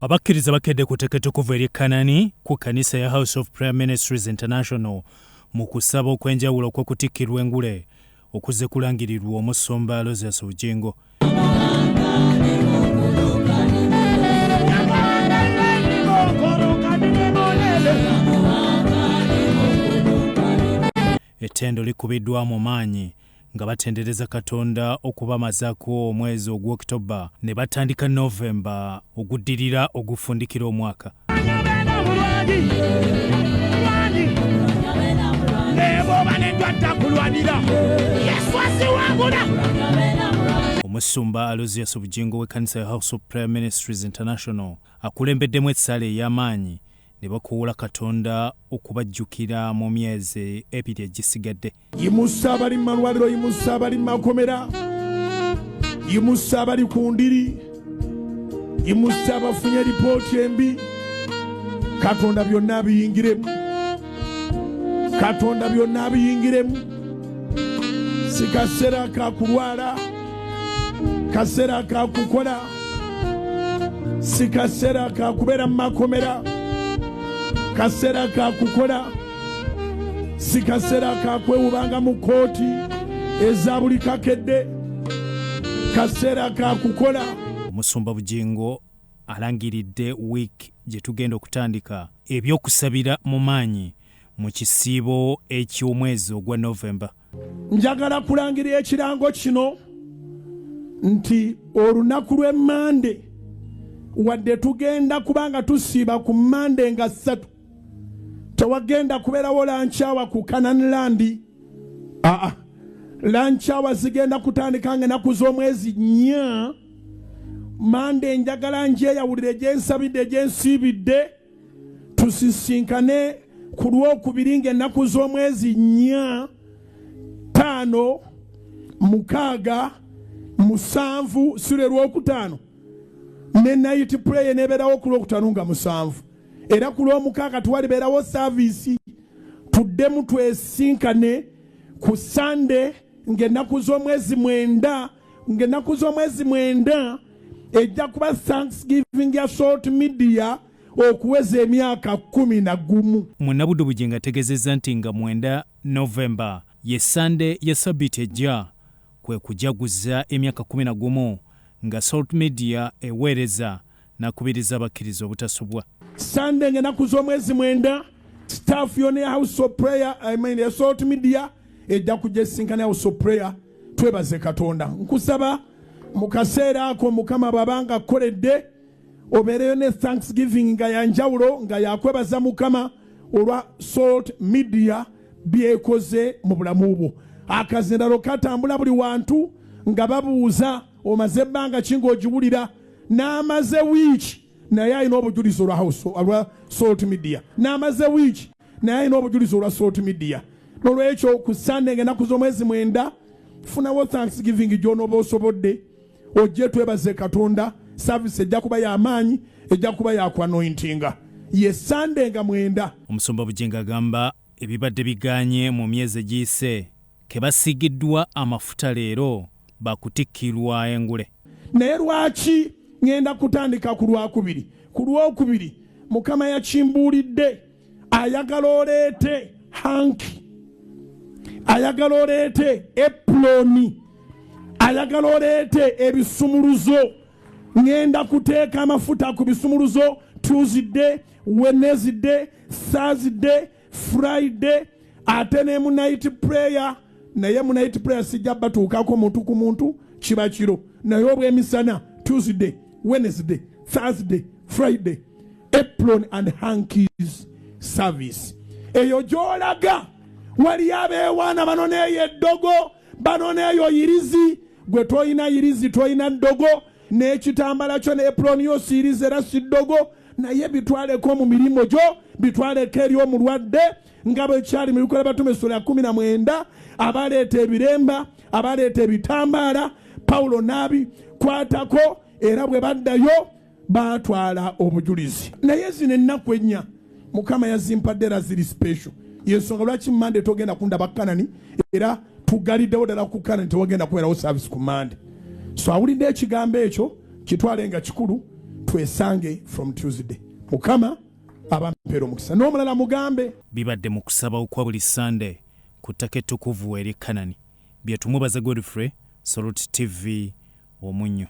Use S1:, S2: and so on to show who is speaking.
S1: Abakkiriza bakedde ku ttaka ettukuvu ery'e Kanani ku kkanisa ya House of Prayer Ministries International mu kusaba okw'enjawulo okw'okutikkirwa engule okuzze kulangirirwa omusumba Aloysius Bugingo. Ettendo likubiddwa mu maanyi nga batendereza Katonda okubamazaako omwezi ogw'Okitoba ne batandika Novemba oguddirira ogufundikira omwaka. Omusumba Aloysius Bugingo w'ekkanisa ya House of Prayer Ministries International akulembeddemu essaala ey'amaanyi ne bakoowoola Katonda okubajjukira mu myezi ebiri egisigadde.
S2: Yimusa abali mu malwaliro, yimusa abali mu makomera, yimusa abali ku ndiri, yimusa abafunye lipooti embi. Katonda byonna abiyingiremu, Katonda byonna abiyingiremu. Si kaseera ka kulwala, kaseera ka kukola, si kaseera ka kubeera mu makomera, kaseera ka kukola. Si kaseera ka kwewubanga mu kkooti eza buli kakedde, kaseera ka kukola.
S1: Omusumba Bugingo alangiridde wiiki gye tugenda okutandika eby'okusabira mu maanyi mu kisiibo eky'omwezi ogwa Novemba.
S2: Njagala kulangirira ekirango kino nti olunaku lw'Emmande, wadde tugenda kubanga tusiiba ku Mmande nga 3, tewagenda kubeerawo lankyawa ku Canaan Land. Aa, lankyawa zigenda kutandika nga ennaku z'omwezi 4. Mande njagala ngyeyawulire gyensabidde gyensiibidde, tusisinkane ku Lwokubiri ng'ennaku z'omwezi 4, 5, 6, 7, si lwe Lwokutaano, ne night prayer nebeerawo ku Lwokutaano nga 7, era ku Lwomukaaga twalibeerawo saaviisi. Tuddemu twesinkane ku Sande ng'ennaku z'omwezi 9, ng'ennaku z'omwezi 9 ejja kuba Thanksgiving ya Salt Media okuweza emyaka 11.
S1: Munnabuddu Bugingo ategeezezza nti nga 9 Novemba ye Sande ya sabbiiti ejja kwe kujaguza emyaka 11 nga Salt Media eweereza, n'akubiriza abakkiriza obutasubwa.
S2: Sande ng'ennaku z'omwezi 9, staff yonna ya House of Prayer, I mean ya Salt Media ejja kujja esisinkana House of Prayer twebaze Katonda. Nkusaba mu kaseera ako Mukama bw'abanga akkoledde obeereyo ne Thanksgiving nga ya njawulo, nga yakwebaza Mukama olwa Salt Media byekoze mu bulamu bwo. Akazindalo katambula buli wantu nga babuuza omaze ebbanga ki ng'ogiwulira, n'amaze wiiki naye alina obujulizi olwa House olwa Salt Media, n'amaze wiiki naye alina obujulizi olwa Salt Media. N'olwekyo ku Sande ng'ennaku z'omwezi 9 funawo Thanksgiving gy'onooba osobodde ojje twebaze Katonda. Service ejja kuba y'amaanyi, ejja kuba ya kwanointinga. Ye Sande nga 9.
S1: Omusumba Bugingo agamba ebibadde biganye mu myezi egiyise ke basiigiddwa amafuta leero bakutikkirwa engule.
S2: Naye lwaki ŋŋenda kutandika ku Lwakubiri? Ku Lwokubiri Mukama yakimbuulidde, ayagala oleete hanki, ayagala oleete epuloni, ayagala oleete ebisumuluzo. Ŋŋenda kuteeka amafuta ku bisumuluzo Tuesday, Wednesday, Thursday, Friday, ate ne mu night prayer. Naye mu night prayer sijja batuukako muntu ku muntu, kiba kiro. Naye obw'emisana Tuesday, Wednesday, Thursday, Friday, apron and hankies service. Eyo gy'olaga waliyo abeewaana banoneeyo eddogo, banoneeyo yirizi. Gwe tolina yirizi, tolina ddogo, n'ekitambala kyo ne apron yo si yirizi era si ddogo, naye bitwaleko mu mirimu gyo, bitwaleko eri omulwadde, nga bwe kyali mu Bikolwa Batume essula ya 19, abaleeta ebiremba, abaleeta ebitambaala, Pawulo n'abikwatako, era bwe baddayo baatwala obujulizi. Naye zino ennaku 4 Mukama yazimpadde era ziri special. Yensonga lwaki Mande togenda kundaba Kanani, era tugaliddewo ddala ku Kanani, tewagenda kubeerawo service ku Mande. So awulidde ekigambo ekyo kitwale nga kikulu. Twesange from Tuesday. Mukama abampeera omukisa. N'omulala mugambe.
S1: Bibadde mu kusaba okwa buli Ssande ku ttaka ettukuvu ery'e Kanani. Bya Tumwebaze Godfrey, Salt TV, Omunnyo.